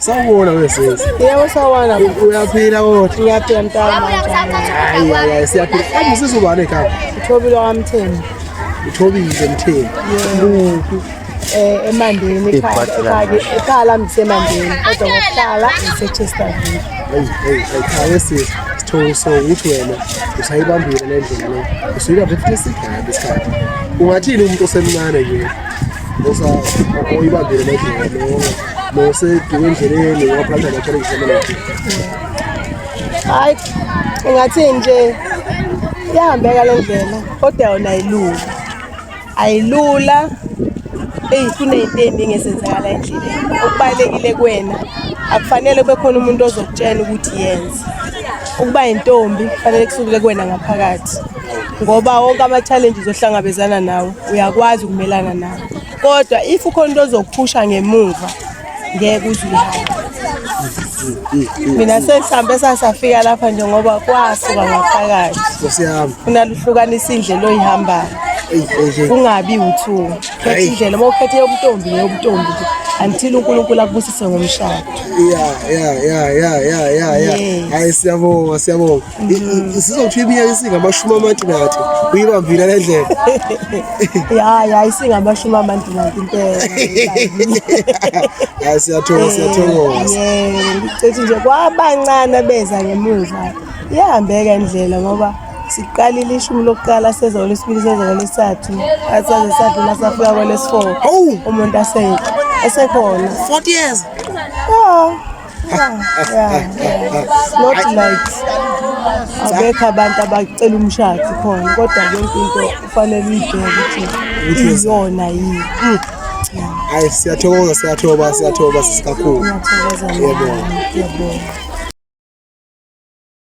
Sawubona wesisi. Yebo sawubona. Uyaphila kodwa? Ngiyaphila mntwana. Hayi hayi siyaphila. Kambe usisi ubani ekhaya? Uthobile waMthembu. Uthobile Mthembu. Kuphi? Eh eMandeni ekhaya ekhaya lami ngiseMandeni kodwa ngokuhlala ngiseChesterville. Hey hey hey cha wesisi. Sithokoza ukuthi wena usayibambile le ndlela le. Usuyibambe futhi isigaba isikhathi. Ungathini umuntu osemncane nje osa oyibambile le ndlela lo noseduke endleleni waphanda ama-challenges amaningi? Hayi ngathi nje iyahambeka le ndlela kodwa yona ayilula. Ayilula. Eyi kuney'nto ey'ningi ezenzakala endleleni. Okubalulekile kuwena akufanele kube khona umuntu ozokutshela ukuthi yenze. Ukuba yintombi kufanele kusukele kuwena ngaphakathi ngoba wonke ama-challenges ohlangabezana nawo uyakwazi ukumelana nawo. Kodwa if ukhona into ozokuphusha ngemuva ngeke uze uyihambe. Mina sesihambe sasafika lapha nje ngoba kwasuka ngaphakathi. Nkosi yami. Funa luhlukanisa indlela oyihambayo. Eyi eyi. Kungabi uthuka. Khetha Hey. indlela uma ukhethe yobuntombi ngeyobuntombi nje until uNkulunkulu akubusise ngomshado. Ya. Yes. Hayi siyabonga, siyabonga. Sizothiwa iminyaka isingamashumi amathathu uyibambile le ndlela. Ya, isingamashumi amathathu impela. Hayi siyathokoza, siyathokoza. Yebo, ngicethi nje kwabancane beza ngemuva. Iyahambeka indlela ngoba siqalile ishumi lokuqala seza kwelesibili seza kwelesithathu asaze sadlula safika kwelesi-four. Hawu! Umuntu esekhona. 40 years. Yeah. It's not like abekho abantu abacela umshado khona kodwa yonke into kufanele uyibheke ukuthi iyona yini. Hayi siyathokoza, siyathoba, siyathoba sisikakhulu. Ngiyathokoza Yebo. nami. Ngiyabonga.